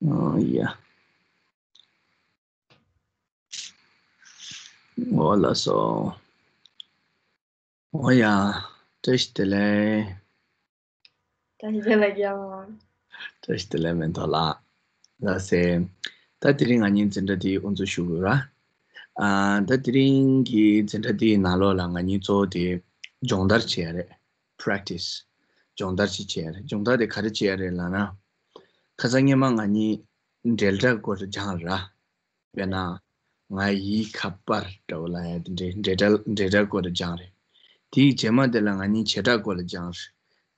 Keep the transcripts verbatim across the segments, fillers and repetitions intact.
ཨོ་ཡ། འོ་ལགས་སོ། འོ་ཡ། བཀྲ་ཤིས་བདེ་ལེགས། བཀྲ་ཤིས་བདེ་ལེགས་རྒན་ལགས། བཀྲ་ཤིས་བདེ་ལེགས་མེ་ཏོག་ལགས། ལགས་སེ། ད་དེ་རིང་ང་གཉིས་འཛིན་གྲྭ་འདིའི་དབུ་འཛུགས་ཞུ་དགོས་ར། ཨ་ད་དེ་རིང་གི་འཛིན་གྲྭ་འདིའི་ནང་ལོགས་ལ་ང་གཉིས་གཙོ་བོ་དེ་སྦྱོང་བརྡར་བྱེད་ཡ་རེད། པེ་རེག་ཊི་སི། སྦྱོང་བརྡར་ཅིག་བྱེད་ཡ་རེད། སྦྱོང་བརྡར་དེ་ག་རེ་བྱེད་ཡ་རེད་ལབ་ན། ཁ་སང་སྔོན་མ་ང་གཉིས་འབྲེལ་སྒྲ་སྐོར་སྦྱངས་ར། དཔེར་ན། ང་ཡི་ཁ་པར་འདྲ་བོ་ལབ་ཡ་དེ་འདྲའི་འབྲེལ་སྒྲ་འབྲེལ་སྒྲ་སྐོར་སྦྱངས་རེད། དེའི་རྗེས་མ་དེ་ལ་ང་གཉིས་བྱེད་སྒྲ་སྐོར་སྦྱངས་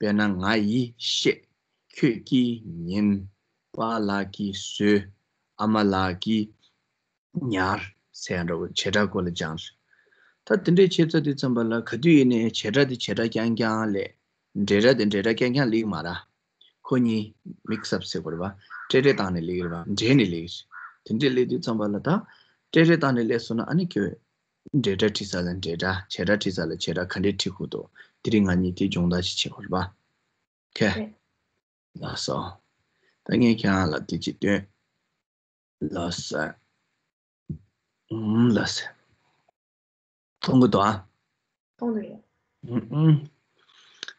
རེད། དཔེར་ན་ང་ཡིས་བཤད། ཁྱོད་ཀྱིས་ཉན། པཱ་ལགས་ཀྱིས་བཟོས། ཨ་མ་ལགས་ཀྱིས་ཉར་ཟེར་ཡ་འདྲ་བོ་བྱེད་སྒྲ་སྐོར་ལ་སྦྱངས་རེད། ད་དེ་འདྲའི་བྱེད་ཚར་དུས་ཙམ་པ་ལ་ག་དུས་ཡིན་ནའི་བྱེད་སྒྲ་དེ་བྱེད་སྒྲ་རྐྱང་རྐྱང་ལས། འབྲེལ་སྒྲ་དེ་འབྲེལ་སྒྲ་རྐྱང་རྐྱང་ལེགས་མ་ར། ཁོ་གཉིས་མིག་སི་ཨབ་ཟེར་དགོས་རེད་པ། སྤྲེལ་སྤྲེལ་བཏང་ནས་ལེགས་རེད་པ། འདྲེས་ནས་ལེགས་རེད། དེ་འདྲས་ལེགས་དུས་ཙམ་པ་ལ་ད། སྤྲེལ་སྤྲེལ་བཏང་ནས་ལེགས་སོང་ན་ཨ་ནི་ཁྱོད། འབྲེལ་སྒྲ་བྲིས་ས་ལ་འབྲེལ་སྒྲ། བྱེད་སྒྲ་བྲིས་ས་ལ་བྱེད་སྒྲ་ག་འདྲས་བྲིས་དགོས་འདུག་དེ་རིང་ང་གཉིས་དེ་སྦྱོང་བརྡར་ཞིག་བྱེད་དགོས་རེད་པ། ཁེ། ལགས་སོ། ད་ངས་ཁྱེད་རང་ལ་དེ་གཅིག་སྟོན། ལགས་སོ། ཨུམ་ལགས་སོ། མཐོང་གི་འདུག་ཨ། མཐོང་གི་ཡོད། ཨུམ་ཨུམ།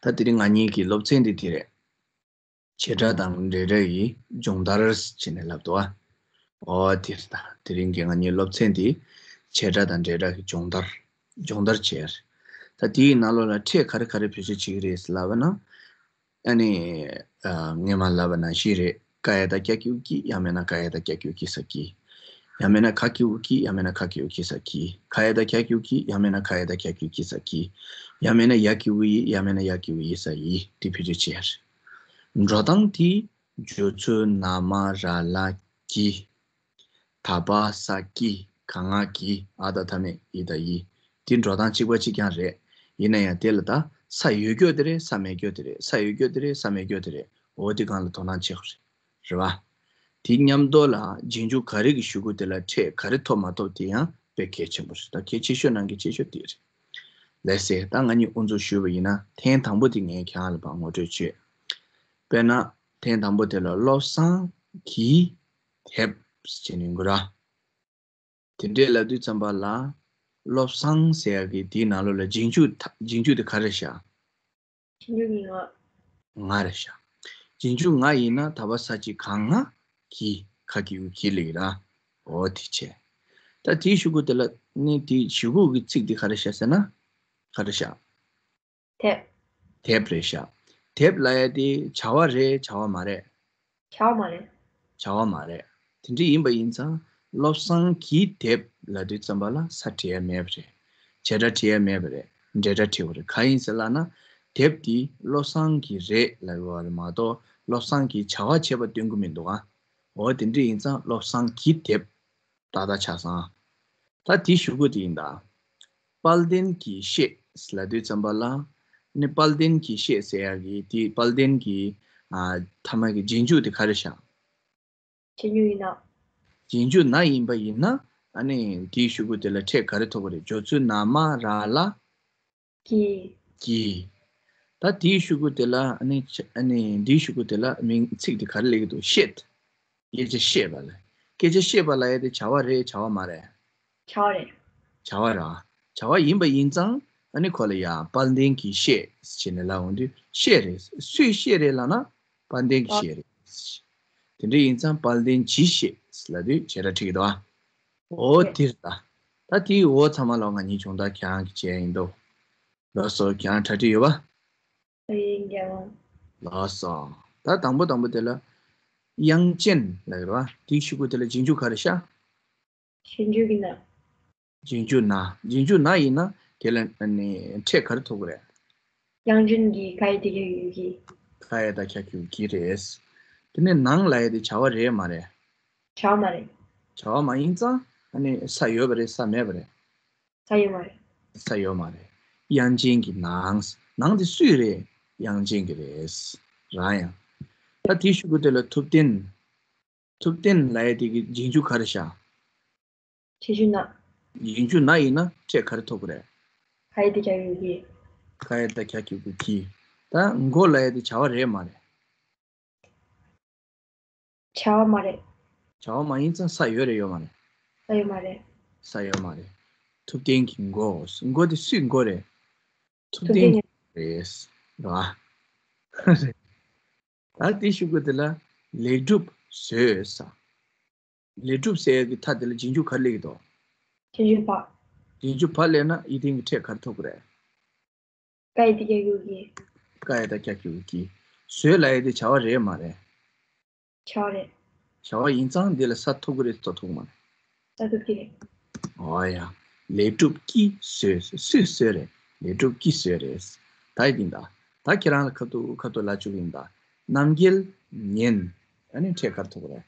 ད་དེ་རིང་ང་གཉིས་ཀྱི་སློབ་ཚན་འདི་དེ་རེད། བྱེད་སྒྲ་དང་འབྲེལ་སྒྲ་ཡི་སྦྱོང་བརྡར་བྱས་ནས་ལབ་འདུག་ཨ། ཨོ་དེ་རེད་ད། དེ་རིང་གི་ང་གཉིས་སློབ་ཚན་འདི་བྱེད་སྒྲ་དང་འབྲེལ་སྒྲ་གི་སྦྱོང་བརྡར། སྦྱོང་བརྡར་བྱས། ད་དེའི་ནང་ལོགས་ལ་ཕྲད་ག་རེ་ག་རེ་བེད་སྤྱོད་བྱེད་ཀྱི་རེད་ལབ་ན། ཨ་ནི། ཨ་ངས་མ་ལབ་པ་ནང་བཞིན་རེད། ཀ་ཡ་བཏགས་ཀྱ་གི་གུ་ཀྱི། ཡང་མིན་ན་ག་ཡ་བཏགས་ཀྱ་གི་གུ་གྱི་ས་ཀྱི། ཡང་མིན་ན་ག་གི་གུ་གི། ཡང་མིན་ན་ག་གི་གུ་གི་ས་ཀྱི། ག་ཡ་བཏགས་གྱ་གི་གུ་གྱི། ཡང་མིན་ན་ག་ཡ་བཏགས་གྱ་གི་གུ་གྱི་ས་ཀྱི། ཡང་མིན་ན་ཡ་གི་གུ་ཡི། ཡང་མིན་ན་ཡ་གི་གུ་ཡི་ས་ཡི། དེ་བེད་སྤྱོད་བྱེད་ཡ་རེད། འགྲོ་སྟངས་དེ། འཇོ་ཚུལ་ན་མ་ར་ལ་གྱི། ད་བ་ས་ཀྱི། ག་ང་གི། འ་ད་མཐའ་མེད་འི་ད་ཡི། དེ་འགྲོ་སྟངས་གཅིག་པ་གཅིག་རྐྱང་རེད། ཡིན་ན་ཡང་དེ་ལ་ད་ས་ཡོད་རྒྱུ་དེ་རེད། ས་མེད་རྒྱུ་དེ་རེད། ས་ཡོད་རྒྱུ་དེ་རེད། ས་མེད་རྒྱུ་དེ་རེད། འོ་དེ་སྒང་ལ་དོ་སྣང་བྱེད་དགོས་རེད། རེད་བ། དེ་མཉམ་དུ་ལ་རྗེས་འཇུག་ག་རེ་གི་གཞུག་གུ་དེ་ལ་ཕྲད་ག་རེ་ཐོབ་མ་ཐོབ་དེ་ཡང་དཔེ་གལ་ཆེན་པོ་རེད། ད་གལ་ཆེ་ཤོས་ནང་གི་ཆེ་ཤོས་དེ་རེད། ལགས་སེ། ད་ང་གཉིས་དབུ་འཛུགས་ཞུས་པ་ཡིན་ན་ཐེངས་དང་པོ་དེ་ངས་ཁྱེད་རང་ལ་ཕར་ངོ་སྤྲོད་བྱོས། དཔེར་ན། ཐེངས་དང་པོ་དེ་ལ་བློ་བཟང་གིས་དེབ་ཟེར་ནས་འགོད་ར། དེ་འདྲས་ལབ་དུས་ཙམ་པ་ལ། བློ་བཟང་ཟེར་ཡག་གི་དེའི་ནང་ལོགས་ལ་རྗེས་འཇུག་ད་རྗེས་འཇུག་དེ་ག་རེ་བཞག་རྗེས་འཇུག་གི་ང་། ང་རེད་བཞག་རྗེས་འཇུག་ང་ཡིན་ན་ད་བ་ས་ཀྱི་ག་ང་གི། ག་གི་གུ་གི་ལེགས་ར། འོ་དེ་བྱས། ད་དེའི་གཞུག་གུ་དེ་ལ་ནི་དེའི་གཞུག་གུ་གི་ཚིག་དེ་ག་རེ་བཞག་ཟེར་ན། ག་རེ་བཞག་དེབ། དེབ་རེད་ཤག་དེབ་ལབ་ཡ་དེ་བྱ་བ་རེད། བྱ་བ་མ་རེད། བྱ་བ་མ་རེད། བྱ་བ་མ་རེད། དེ་འདྲ་ཡིན་པ་ཡིན་ཙང་བློ་བཟང་གིས་དེབ་ལབ་དུས་ཙམ་པ་ལ་ས་བྲིས་ཡ་མེད་པ་རེད། བྱེད་སྒྲ་བྲིས་ཡ་མེད་པ་རེད། འབྲེལ་སྒྲ་བྲིས་པ་རེད། གང་ཡིན་ཟེར་ལབ་ན། དེབ་དེ་བློ་བཟང་གི་རེད་ལབ་ཡོད་པ་རེད་མ་གཏོགས་བློ་བཟང་གིས་བྱ་བ་བྱས་པ་སྟོན་གྱི་མི་འདུག་ཨ། འོ་དེ་འདྲ་ཡིན་ཙང་བློ་བཟང་གིས་དེབ། ཏག་ཏག་ཆགས་སོང་། ད་དེའི་གཞུག་གུ་དེ་ཡིན་ད། དཔལ་ལྡན་གྱིས་བཤད་ལབ་དུས་ཙམ་པ་ལ། ནི་དཔལ་ལྡན་གྱིས་བཤད་ཟེར་ཡག་གི་དེ་དཔལ་ལྡན་གྱི། ཨ་མཐའ་མ་གི་རྗེས་འཇུག་དེ་ག་རེ་བཞག་རྗེས་འཇུག་ཡིན་ན། རྗེས་འཇུག་ན་ཡིན་པ་ཡིན་ན། ཨ་ནི་དེའི་གཞུག་གུ་དེ་ལ་ཕྲད་ག་རེ་ཐོབ་པ་རེད། འཇོ་ཚུལ་ན་མ་ར་ལ། གྱི། གྱི། ད་དེའི་གཞུག་གུ་དེ་ལ་ཨ་ནི་ཆ་ཨ་ནི་དེའི་གཞུག་གུ་དེ་ལ་མིང་ཚིག་དེ་ག་རེ་སླེབས་ཀྱི་འདུག་བཤད། སྐད་ཆ་བཤད་པ་ལ། སྐད་ཆ་བཤད་པ་ལ་ཡ་དེ་བྱ་བ་རེད། བྱ་བ་མ་རེད། བྱ་བ་རེད། བྱ་བ་ར། བྱ་བ་ཡིན་པ་ཡིན་ཙང་ཨ་ནི་ཁོ་ལ་ཡ་དཔལ་ལྡན་གྱིས་བཤད་ཟེར་ནས་ལབ་འོང་དུས་བཤད་རེད། སུས་བཤད་རེད་ལབ་ན་དཔལ་ལྡན་གྱིས་བཤད་རེད། དེ་འདྲ་ཡིན་ཙང་དཔལ་ལྡན་གྱིས་བཤད་ལབ་དུས་བྱེད་སྒྲ་འཁྲིད་ཀྱི་འདུག་ཨ། འོ་དེ་རེད་ད། ད་དེའི་འོ་ཚང་མ་ལ་ང་གཉིས་སྦྱོང་བརྡར་ཁྱེད་རང་གིས་བྱས་ཡིན་འདུག་ལགས་སོ། ཁྱེད་རང་གྲ་སྒྲིག་ཡོད་པ། ཡིན་རྒན་ལགས། ལགས་སོ། ད་དང་པོ་དང་པོ་དེ་ལ། དབྱངས་ཅན་ལབ་ཡོད་རེད་པ། དེའི་གཞུག་གུ་དེ་ལ་རྗེས་འཇུག་ག་རེ་བཞག་རྗེས་འཇུག་གི་ན། རྗེས་འཇུག་ན། རྗེས་འཇུག་ན་ཡིན་ན་དེ་ལ་ཨ་ནི་ཕྲད་ག་རེ་ཐོབ་ཀྱི་རེད། དབྱངས་ཅན་གྱིས་ག་ཡ་བཏགས་གྱ་གི་གུ་གྱི། ག་ཡ་བཏགས་གྱ་གི་གུ་གྱི་རེད། དེ་ནས་ནང་ལབ་ཡ་དེ་བྱ་བ་རེད་མ་རེད། བྱ་བ་མ་རེད། བྱ་བ་མ་ཡིན་ཙང་ཨ་ནི་ས་ཡོད་པ་རེད། ས་མེད་པ་རེད། ས་ཡོད་མ་རེད། ས་ཡོད་མ་རེད། དབྱངས་ཅན་གྱི་ནང་། ནང་དེ་སུའི་རེད། དབྱངས་ཅན་གྱི་རེད། རང་ཡང་། ད་དེའི་གཞུག་གུ་དེ་ལ་ཐུབ་བསྟན། ཐུབ་བསྟན་ལབ་ཡ་དེ་གི་རྗེས་འཇུག་ག་རེ་བཞག་རྗེས་འཇུག་ན། རྗེས་འཇུག་ན་ཡིན་ན་ཕྲད་ག་རེ་ཐོབ་ཀྱི་རེད། ག་ཡ་བཏགས་གྱ་གི་གུ་གྱི། ག་ཡ་བཏགས་གྱ་གི་གུ་གྱི། ད་མགོ་ལབ་ཡ་དེ་བྱ་བ་རེད་མ་རེད། བྱ་བ་མ་རེད། བྱ་བ་མ་ཡིན་ཙང་ས་ཡོད་རེད་ཡོད་མ་རེད། ས་ཡོད་མ་རེད། ས་ཡོད་མ་རེད། ཐུབ་བསྟན་གྱི་མགོ། མགོ་དེ་སུའི་མགོ་རེད། ཐུབ་ཐུབ་བསྟན་བསྟན་གྱི་རེད། རེད་བ། ད་དེ་ཤུ་གུ་དེ་ལ་ལེགས་གྲུབ་བཟོས་ས། ལེགས་གྲུབ་ཟེར་ཡག་གི་མཐའ་དེ་ལ་རྗེས་འཇུག་ག་རེ་སླེབས་ཀྱི་འདུག་རྗེས་འཇུག་བ། རྗེས་འཇུག་བ་སླེབས་ན་ཡིད་བརྟན་གྱི་ཕྲད་ག་རེ་ཐོབ་ཀྱི་རེད། ཀ་ཡ་བཏགས་ཀྱ་གི་གུ་གི། ཀ་ཡ་བཏགས་ཀྱ་གི་གུ་གི། བཟོས་ལབ་ཡག་དེ་བྱ་བ་རེད་མ་རེད། བྱ་བ་རེད། བྱ་བ་ཡིན་ཙང་འདི་ལ་ས་ཐོབ་ཀྱི་རེད་ཐོབ་ཐུབ་ཀྱི་མ་རེད། ས་ཐོབ་ཀྱི་རེད། འོ་ཡ། ལེགས་གྲུབ་ཀྱིས་བཟོས། སུས་བཟོས་རེད། ལེགས་གྲུབ་ཀྱིས་བཟོས་རེད། ད་ཡིན་ད། ད་ཁྱེད་རང་ལ་ཁ་ཐུག་ཁ་ཐུག་ལབ་བཅུག་གི་ཡིན་ད། རྣམ་རྒྱལ་ཉན། ཨ་ནི་ཕྲད་ག་རེ་ཐོབ་ཀྱི་རེད།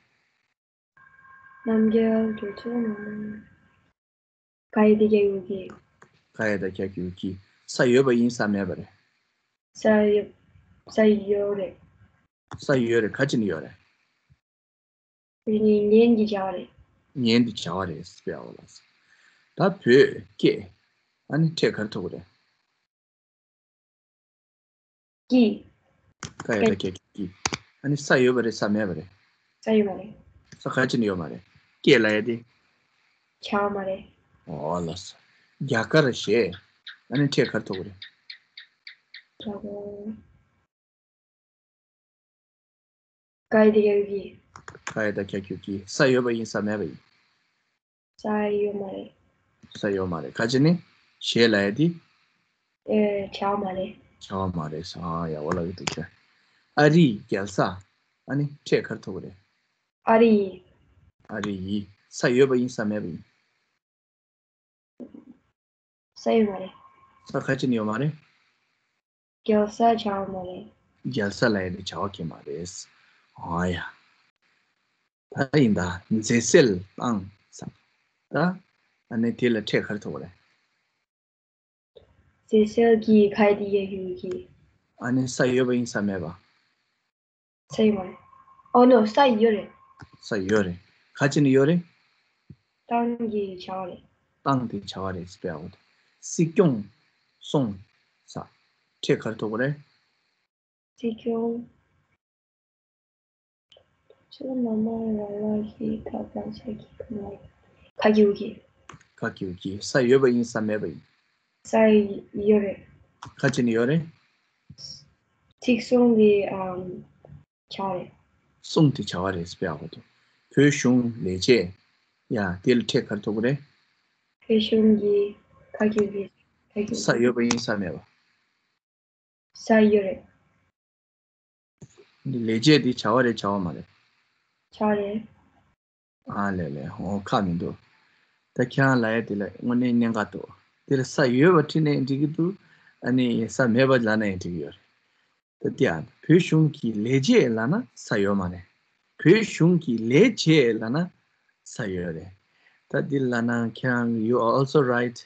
རྣམ་རྒྱལ་གྱི་ཚོགས་ནང་ཀ་ཡ་བཏགས་ཀྱ་གི་གུ་གི། ཀ་ཡ་བཏགས་ཀྱ་གི་གུ་གི། ས་ཡོད་པ་ཡིན་ས་མེད་པ་རེད། ས་ཡོད། ས་ཡོད་རེད། ས་ཡོད་རེད། ག་ཅི་ནས་ཡོད་རེད། དེ་ནི་ཉན་གྱི་བྱ་བ་རེད། ཉན་གྱི་བྱ་བ་རེད་ཟེར་བའི་འོག་ལ། ད་བོད་སྐད། ཨ་ནི་ཕྲད་ག་རེ་ཐོབ་ཀྱི་རེད། ཀྱི། ཀ་ཡ་བཏགས་ཀྱ་གི་གུ་ཀྱི། ཨ་ནི་ས་ཡོད་པ་རེད་ས་མེད་པ་རེད། ས་ཡོད་མ་རེད། ས་ག་ཅི་ནས་ཡོད་མ་རེད། སྐད་ལབ་ཡག་དེ། བྱ་བ་མ་རེད། འོ་ལགས་སོ། རྒྱ་གར་ཞེས། ཨ་ནི་ཕྲད་ག་རེ་ཐོབ་ཀྱི་རེད། རྒྱ་གར། ཀ་ཡ་བཏགས་ཀྱ་གི་གུ་གི། ཀ་ཡ་བཏགས་ཀྱ་གི་གུ་གི། ས་ཡོད་པ་ཡིན་ས་མེད་པ་ཡིན། ས་ཡོད་མ་རེད། ས་ཡོད་མ་རེད། ག་ཅི་ནས། ཞེས་ལབ་ཡག་དེ། ཨེ། བྱ་བ་མ་རེད། བྱ་བ་མ་རེད་ས། ཨ་ཡ་འོ་ལགས་ཀྱི་འདུག་ཁྱོད། ཨ་རིའི་རྒྱལ་ས། ཨ་ནི་ཕྲད་ག་རེ་ཐོབ་ཀྱི་རེད། ཨ་རི་ཡི། ཨ་རི་ཡི། ས་ཡོད་པ་ཡིན་ས་མེད་པ་ཡིན། ས་ཡོད་མ་རེད། ས་ག་ཅི་ནས་ཡོད་མ་རེད། རྒྱལ་ས་བྱ་བ་མ་རེད། རྒྱལ་ས་ལབ་ཡག་དེ་བྱ་བ་གང་ཡང་མ་རེད། ཨ་ཡ། ད་ཡིན་ད། མཛེས་སེལ་བཏང་ས། ད། ཨ་ནི་དེ་ལ་ཕྲད་ག་རེ་ཐོབ་ཀྱི་རེད། མཛེས་སེལ་གྱི། ཀ་ཡ་བཏགས་ཀྱ་གི་གུ་གི། ཨ་ནི་ས་ཡོད་པ་ཡིན་ས་མེད་པ། ས་ཡོད་མ་རེད། ཨོ་ནོ། ས་ཡོད་རེད། ས་ཡོད་རེད། ག་ཅི་ནས་ཡོད་རེད། བཏང་གི་བྱ་བ་རེད། བཏང་དེ་བྱ་བ་རེད་ཟེར་བའི་འོག་ཏུ། སྲིད་སྐྱོང་སོང་ས། ཕྲད་ག་རེ་ཐོབ་ཀྱི་རེད། སྲིད་སྐྱོང་། ཁྱོད་མ་མ་ར་ལ་ཞིག་ད་བར་ཆད་ཀྱི་གང་ལ། ག་གི་གུ་གི། ག་གི་གུ་གི། ས་ཡོད་པ་ཡིན་ས་མེད་པ་ཡིན། ས་ཡོད་རེད། ག་ཅི་ནས་ཡོད་རེད། སྲིད་སྐྱོང་གི་ཨམ། བྱ་བ་རེད། སྲུང་དེ་བྱ་བ་རེད་ཟེར་བའི་འོག་ཏུ། བོད་གཞུང་ལས་བྱེད། ཡ། དེ་ལ་ཕྲད་ག་རེ་ཐོབ་ཀྱི་རེད། བོད་གཞུང་གི། ག་གི་གུ་གི། ག་གི་གུ་གི། ས་ཡོད་པ་ཡིན་ས་མེད་པ། ས་ཡོད་རེད། ལས་བྱེད་དེ་བྱ་བ་རེད་བྱ་བ་མ་རེད། བྱ་བ་རེད། ཨ་ལས་ལས། འོ་ཁག་མི་འདུག་ད་ཁྱེད་རང་ལབ་ཡག་དེ་ལ་དངོས་གནས་གནད་འགག་འདུག་དེ་ལ་ས་ཡོད་པ་བྲིས་ནའི་འགྲིག་གི་འདུག་ཨ་ནི་ས་མེད་པ་ལབ་ནའི་འགྲིག་གི་ཡོད་རེད། ད་དེ་ཨ། བོད་གཞུང་གི་ལས་བྱེད་ལབ་ན་ས་ཡོད་མ་རེད། བོད་གཞུང་གི་ལས་བྱེད་ལབ་ན་ས་ཡོད་རེད། ད་འདི་ལབ་ན་ཁྱེད་རང་you are also right.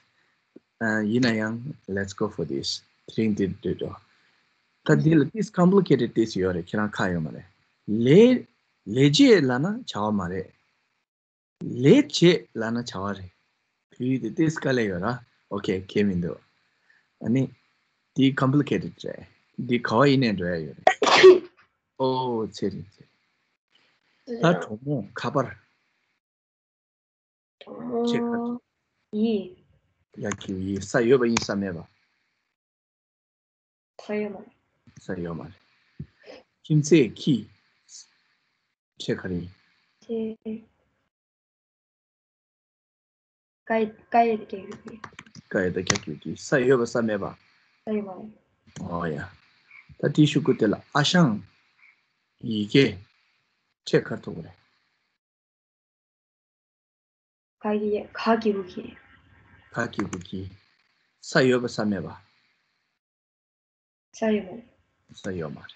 ཨ། ཡིན་ན་ཡང་let's go for this. དེ་རིང་འདིར་སྡོད་འགྲོ། ད་འདི་ལ་this complicated this ཡོད་རེད། ཁྱེད་རང་ཁག་ཡོད་མ་རེད། ལས་ལས་བྱེད་ལབ་ན་བྱ་བ་མ་རེད། ལས་བྱེད་ལབ་ན་བྱ་བ་རེད། བོད་ཡིག་དེ་ཏོག་ཙམ་དཀའ་ལས་ཡོད་ར། ཨོ་ཁེ། ཁྱད་མི་འདུག་ཨ་ནི་འདི་complicated རེད། འདི་ག་བ་ཡིན་ནའི་འགྲོ་ཡ་ཡོད་རེད། ཨོ་ཚེ་རིང་ཚེ་རིང་། ད་གྲོགས་མོ་ཁ་པར། གྲོགས་མོ་ཁྱེད་ཁ། ཡི། ཡ་གི་ཡི། ས་ཡོད་པ་ཡིན་ས་མེད་པ། ས་ཡོད་མ་རེད། ས་ཡོད་མ་རེད། ཁྱིམ་མཚེས་ཁྱི། ཁྱེད་ག་རེ་ཡིན། ཁྱེད། ཀ་ཡ། ཀ་ཡ་བཏགས་ཀྱ་གི་གུ་གི། ཀ་ཡ་བཏགས་ཀྱ་གི་གུ་གི། ས་ཡོད་པ་ས་མེད་པ། ས་ཡོད་མ་རེད། ཨོ་ཡ། ད་དེའི་གཞུག་གུ་དེ་ལ་ཨ་ཞང་། ཡི་གེ། ཕྲད་ག་རེ་ཐོབ་ཀྱི་རེད། ག་གི་གུ་གི། ག་གི་གུ་གི། ས་ཡོད་པ་ས་མེད་པ། ས་ཡོད་མ་རེད། ས་ཡོད་མ་རེད།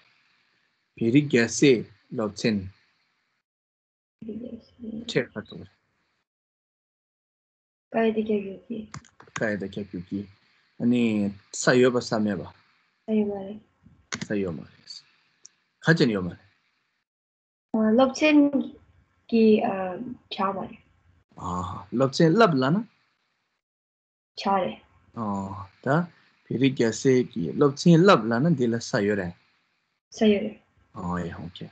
བོད་རིགས་རྒྱལ་སྲས་སློབ་ཚན། བོད་རིགས་རྒྱལ་སྲས། ཕྲད་ག་རེ་ཐོབ་ཀྱི་རེད། ཀ་ཡ་བཏགས་ཀྱ་གི་གུ་གི། ཀ་ཡ་བཏགས་ཀྱ་གི་གུ་གི། ཨ་ནི་ས་ཡོད་པ་ས་མེད་པ། ས་ཡོད་མ་རེད། ས་ཡོད་མ་རེད། ག་ཅི་ནས་ཡོད་མ་རེད། ཨ། སློབ་ཚན་གྱི། ཨ། བྱ་བ་རེད། ཨ། སློབ་ཚན་བསླབ་ལབ་ན། བྱ་བ་རེད། ཨ། ད་བོད་རིགས་རྒྱལ་སྲས་ཀྱིས་སློབ་ཚན་བསླབ་ལབ་ན་འདི་ལ་ས་ཡོད་རེད། ས་ཡོད་རེད། ཨ་ཡ། ཨོ་ཁེ།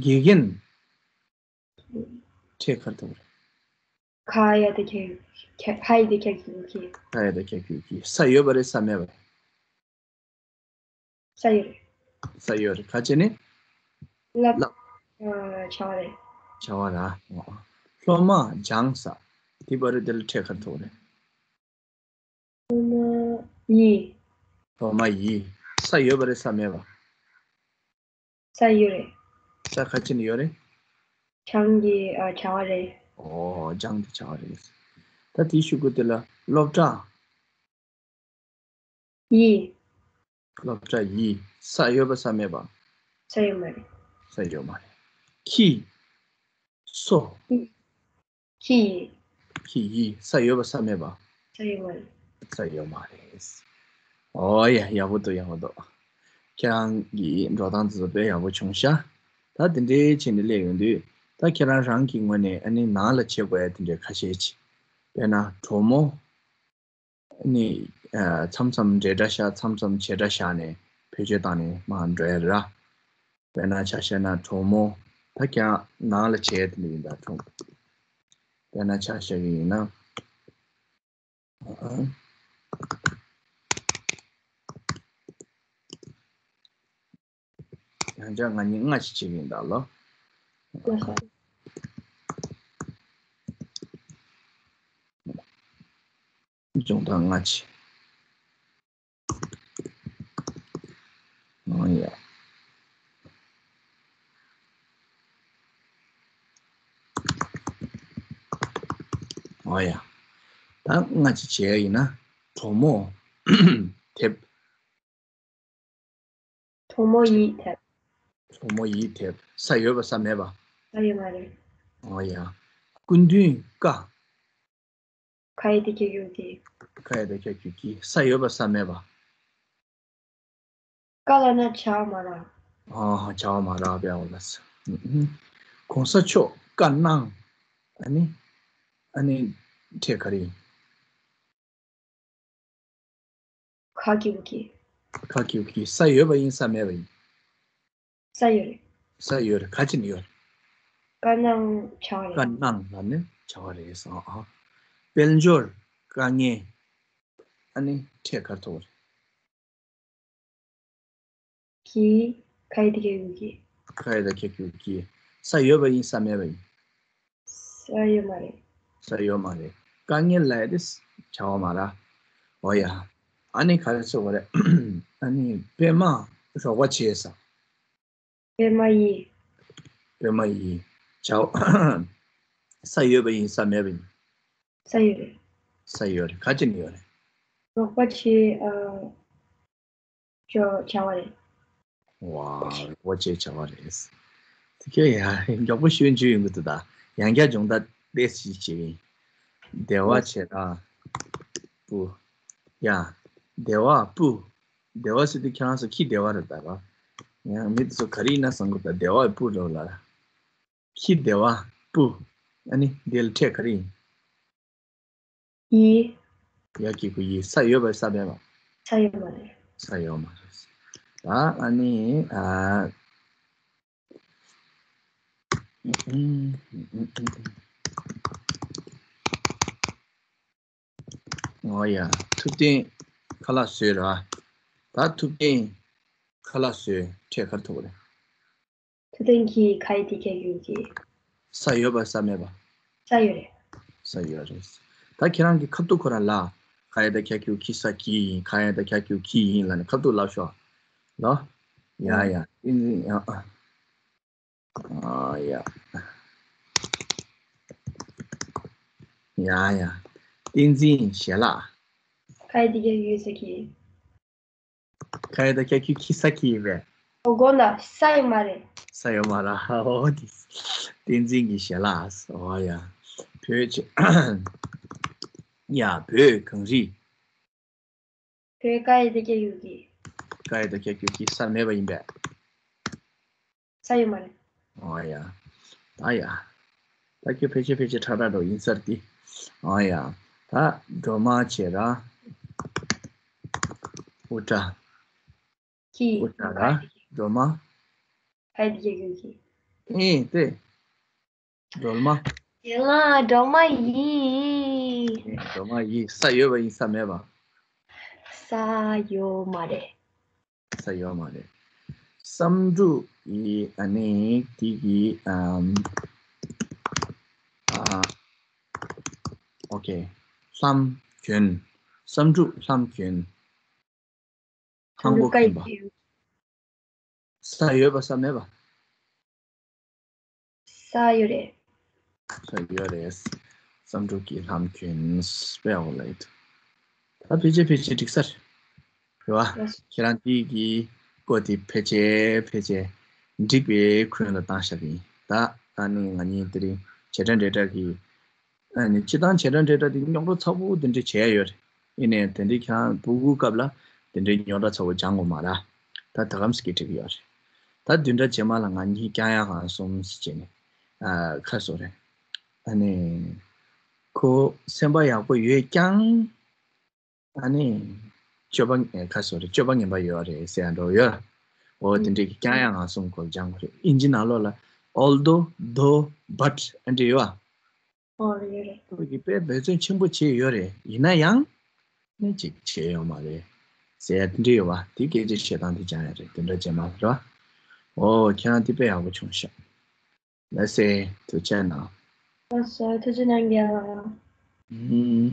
དགེ་རྒན། ཕྲད་ག་རེ་ཐོགས་རེད། ཁ་ཡ་བཏགས་ཁྱ་གི་གུ་ཁྱ། ཁ་ཡ་བཏགས་ཁྱ་གི་གུ་ཁྱི། ཁ་ཡ་བཏགས་ཁྱ་གི་གུ་ཁྱི། ས་ཡོད་པ་རེད་ས་མེད་པ་རེད། ས་ཡོད་རེད། ས་ཡོད་རེད། ག་བྱས་ནས། ལབ། ལབ། ཨ། བྱ་བ་རེད། བྱ་བ་ར། སློབ་མ་སྦྱངས་ས། དེ་བར་དེ་ལ་ཕྲད་ག་རེ་ཐོགས་རེད། སློབ་མ་ཡིས། སློབ་མ་ཡིས། ས་ཡོད་པ་རེད་ས་མེད་པ། ས་ཡོད་རེད། ས་ག་བྱས་ནས་ཡོད་རེད། སྦྱངས་ཀྱི་ཨ་བྱ་བ་རེད། ཨོ། སྦྱངས་ཀྱི་བྱ་བ་རེད། ད་དེའི་གཞུག་གུ་དེ་ལ་སློབ་གྲྭ། ཡིས། སློབ་གྲྭ་ཡིས། ས་ཡོད་པ་ས་མེད་པ། ས་ཡོད་མ་རེད། ས་ཡོད་མ་རེད། ཁྱི། སོ། ཁྱི་ཡིས། ཁྱི་ཡིས། ས་ཡོད་པ་ས་མེད་པ། ས་ཡོད་མ་རེད། ས་ཡོད་མ་རེད། ཨོ་ཡ། ཡག་པོ་འདུག་ཡག་པོ་འདུག་ཁྱེད་རང་གི་འགྲོ་སྟངས་དེ་ཚོ་དཔེ་ཡག་པོ་བྱུང་ཤག་ད་དེ་འདྲའི་བྱས་ནས་སླེབས་ཡོང་དུས། ད་ཁྱེད་རང་རང་གི་ངོས་ནས་ཨ་ནི་ནང་ལ་བྱེད་དགོས་ཡ་དེ་འདྲའི་ཁ་ཤས་ཅིག་དཔེར་ན་གྲོ་མོ། ནི། ཨ། མཚམས་མཚམས་འབྲེལ་སྒྲ་བཞག་མཚམས་མཚམས་བྱེད་སྒྲ་བཞག་ནས་བེད་སྤྱོད་བཏང་ནས་མར་འགྲོ་ཡ་རེད་ར། དཔེར་ན་ཆ་བཞག་ན་གྲོ་མོ། ད་ཀྱང་ནང་ལ་བྱེད་དེ་འདྲ་ཡིན་ད་གྲོ་མོ། དཔེར་ན་ཆ་བཞག་གི་ཡིན་ན། ཨ། ཡང་བསྐྱར་ང་གཉིས་སྔ་ཕྱི་བྱེད་ཀྱི་ཡིན་ད་ལོ། ལགས་སོ། སྦྱོང་བརྡར་སྔ་ཕྱི། ཨོ་ཡ། ཨོ་ཡ། ད་སྔ་ཕྱི་བྱེད་ཡ་ཡིན་ན་གྲོ་མོ་དེབ། གྲོ་མོ་ཡིས་དེབ། གྲོ་མོ་ཡིས་དེབ། ས་ཡོད་པ་ས་མེད་པ། ས་ཡོད་མ་རེད། ཨོ་ཡ། སྐུ་མདུན་བཀའ། ཁ་ཡ་བཏགས་ཁྱ་གི་གུ་ཁྱི། ཁ་ཡ་བཏགས་ཁྱ་གི་གུ་ཁྱི། ས་ཡོད་པ་ས་མེད་པ། བཀའ་ལབ་ན་བྱ་བ་མ་རག་ཨ། བྱ་བ་མ་རག་པའི་འོག་ལ། ཨུ་ཨུ། གོང་ས་མཆོག་བཀའ་གནང་། ཨ་ནི། ཨ་ནི། ཕྲད་ག་རེ་ཡིན། ཁ་གི་གུ་ཁྱི། ཁ་གི་གུ་ཁྱི། ས་ཡོད་པ་ཡིན་ས་མེད་པ་ཡིན། ས་ཡོད་རེད། ས་ཡོད་རེད། ག་བྱས་ནས་ཡོད་རེད། བཀའ་གནང་བྱ་བ་རེད། བཀའ་གནང་ལབ་ནས་བྱ་བ་རེད་ཟེར། ཨ། དཔལ་འབྱོར། དཀའ་ངལ། ཨ་ནི་ཕྲད་ག་རེ་ཐོགས་རེད། གྱི། ཁ་ཡ་བཏགས་ཁྱ་གི་གུ་གྱི། ཁ་ཡ་བཏགས་ཁྱ་གི་གུ་གྱི། ས་ཡོད་པ་ཡིན་ས་མེད་པ་ཡིན། ས་ཡོད་མ་རེད། ས་ཡོད་མ་རེད། དཀའ་ངལ་ལབ་ཡ་དེ་བྱ་བ་མ་རེད། འོ་ཡ། ཨ་ནི་ག་རེ་ཟེར་བ་རེད། ཨ་ནི་པད་མ་རོགས་པ་བྱས་ས། པད་མ་ཡིས། པད་མ་ཡིས། བྱ་བ། ས་ཡོད་པ་ཡིན་ས་མེད་པ་ཡིན། ས་ཡོད་རེད། ས་ཡོད་རེད། ག་བྱས་ནས་ཡོད་རེད། རོགས་པ་བྱེད། ཨ། བྱ་བྱ་བ་རེད། ཝའོ། རོགས་པ་བྱེད་བྱ་བ་རེད། དེ་གས་ཡ་མགྱོགས་པོ་ཤོད་འཇུ་ཡོང་གི་འདུག་ད་ཡང་བསྐྱར་སྦྱོང་བརྡར་ཏོག་ཙམ་བྱེད་ཀྱི་ཡིན། བདེ་བ་བྱེད་ར། སྤུ། ཡ། བདེ་བ་སྤུ། བདེ་བ་ཟེར་དུས་ཁྱེད་རང་ཚོ་ཁྱི་བདེ་བ་རེད་ད་ར། ཡང་མི་དེ་ཚོ་ག་རེ་ཡིན་ན་བསམ་གི་འདུག་བདེ་བ་སྤུ་རེད་ལ། ཁྱི་བདེ་བ་སྤུ། ཨ་ནི་འདི་ལ་ཕྲད་ག་རེ་ཡིན། ཡི། ཡ་གི་གུ་ཡི། ས་ཡོད་པ་ས་མེད་པ། ས་ཡོད་མ་རེད། ས་ཡོད་མ་རེད། ད་ཨ་ནི། ཨ། འོ་ཡ། ཐུབ་བསྟན་ཁ་ལག་བཟོས་ར། ད་ཐུབ་བསྟན་ཁ་ལག་བཟོས་ཕྲད་ག་རེ་ཐོགས་རེད། ཐུབ་བསྟན་གྱི། ཁ་ཡ་བཏགས་ཁྱ་གི་གུ་གྱི། ས་ཡོད་པ་ས་མེད་པ། ས་ཡོད་རེད། ས་ཡོད་རེད། ད་ཁྱེད་རང་གི་ཁ་ཐུག་ཁོ་རང་ལ། ཁ་ཡ་བཏགས་ཁྱ་གི་གུ་ཁྱི། ས་གྱི་ཡིན། ཁ་ཡ་བཏགས་ཁྱ་གི་གུ་ཁྱི་ཡིན་ལབ་ནས་ཁ་ཐུག་ལབ་ཤོག་ལོ། ཡ་ཡ། བསྟན་འཛིན། ཡ་ཨ། ཡ་ཡ། བསྟན་འཛིན་ཞལ་ལག་ཁ་ཡ་བཏགས་ཁྱ་གི་གུ་ས་གྱི། ཁ་ཡ་བཏགས་ཁྱ་གི་གུ་ཁྱི། ས་གྱི་ཡིན་པས། ཨོ་དགོངས་དག་ས་ཡོད་མ་རེད། ས་ཡོད་མ་རེད། ཨོ་དེ། བསྟན་འཛིན་གྱི་ཞལ་ལག་ཨོ་ཡ། བོད་ཆེ། ཡ་བོད་གངས་རི། བོད་ཀ་ཡ་བཏགས་ཀྱ་གི་གུ་ཀྱི། ཀ་ཡ་བཏགས་ཀྱ་གི་གུ་ཀྱི། ས་མེད་པ་ཡིན་པས། ས་ཡོད་མ་རེད། ཨོ་ཡ། ད་ཡ། ད་ཁྱོད་ཕལ་ཆེར་ཕལ་ཆེར་ཁྲ་ཁྲ་འགྲོ་ཡིན་ས་རེད་དེ། ཨོ་ཡ། ད་སྒྲོལ་མ་བྱས་ར། དབུ་སྐྲ། ཀྱི། དབུ་སྐྲ་ར། སྒྲོལ་མ། ཀ་ཡ་བཏགས་ཀྱ་གི་གུ་ཀྱི། ཨེ་དེ། སྒྲོལ་མ། ཡིན་ལ་སྒྲོལ་མ་ཡིན། སྒྲོལ་མ་ཡིན། ས་ཡོད་པ་ཡིན་ས་མེད་པ། ས་ཡོད་མ་རེད། ས་ཡོད་མ་རེད། བསམ་འགྲུབ་ཡི་ཨ་ནི་དེ་གི་ཨམ་ཨ་ཨོ་ཁེ། ལྷམ་གྱོན། བསམ་འགྲུབ་ལྷམ་གྱོན། ཧང་གོ་མཁན་པ། ས་ཡོད་པ་ས་མེད་པ། ས་ཡོད་རེད། ས་ཡོད་རེད། བསམ་འགྲུབ་ཀྱི་ལྷམ་གྱོན་སྤེ་འོ་ལེད། ད་ཕལ་ཆེར་ཕལ་ཆེར་འགྲིག་ས་རེད། རེད་བ། ཁྱེད་རང་དེ་གི་སྐོར་དེ་ཕལ་ཆེར་ཕལ་ཆེར་འགྲིག་པའི་ཁུལ་ལ་བཏང་བཞག་གི་ཡིན། ད་ཨ་ནི་ང་གཉིས་དེ་རིང་བྱེད་སྒྲ་འབྲེལ་སྒྲ་གི་ཨ་ནི་སྤྱི་བཏང་བྱེད་སྒྲ་འབྲེལ་སྒྲ་དེ་རྙོག་དྲ་ཚ་པོ་དེ་འདྲ་བྱས་ཡོད་རེད། ཡིན་ནའི་དེ་འདྲའི་ཁྱེད་རང་ཕྲུ་གུའི་སྐབས་ལ་དེ་འདྲའི་རྙོག་དྲ་ཚ་པོ་སྦྱང་དགོས་མ་རེད། ད་ད་གམ་སྐད་འགྲིག་གི་ཡོད་རེད། ད་བདུན་ཕྲག་རྗེས་མ་ལ་ང་གཉིས་རྐྱང་ཡག་གང་སོང་ཟེར་བྱས་ནས་ཨ་ཁ་སོ་རེད། ཨ་ནི་ཁོ་སེམས་པ་ཡག་པོ་ཡོད་ཀྱང་ཨ་ནི་སྤྱོད་པ་ཁ་སོ་རེད། སྤྱོད་པ་ངན་པ་ཡོད་རེད་ཟེར་ཡ་འགྲོ་ཡོད། འོ་དེ་འདྲའི་རྐྱང་ཡག་གང་སོང་ཁོ་སྦྱང་དགོས་རེད། ཨིན་ཇི་ནང་ལོགས་ལ་although, though, but ཨ་འདྲ་ཡོད་ཨ། ཨོ་ཡོད་རེད། ཁོ་གིས་དཔེ་འབད་བརྩོན་ཆེན་པོ་བྱས་ཡོད་རེད། ཡིན་ན་ཡང་ནི་ཅིག་བྱས་ཡོད་མ་རེད་ཟེར་ཡ་དེ་འདྲ་ཡོད་པ། དེ་སྐད་ཆ་བཤད་སྟངས་དེ་སྦྱང་ཡ་རེད། དེ་འདྲ་བྱས་མ་རེད་བ། ཨོ་ཁྱེད་རང་དེ་དཔེ་ཡག་པོ་བྱུང་ཤག་ལགས་སེ་ཐུགས་རྗེ་གནང་། ལགས་སོ་ཐུགས་རྗེ་གནང་རྒྱལ་ལགས། ཨུམ།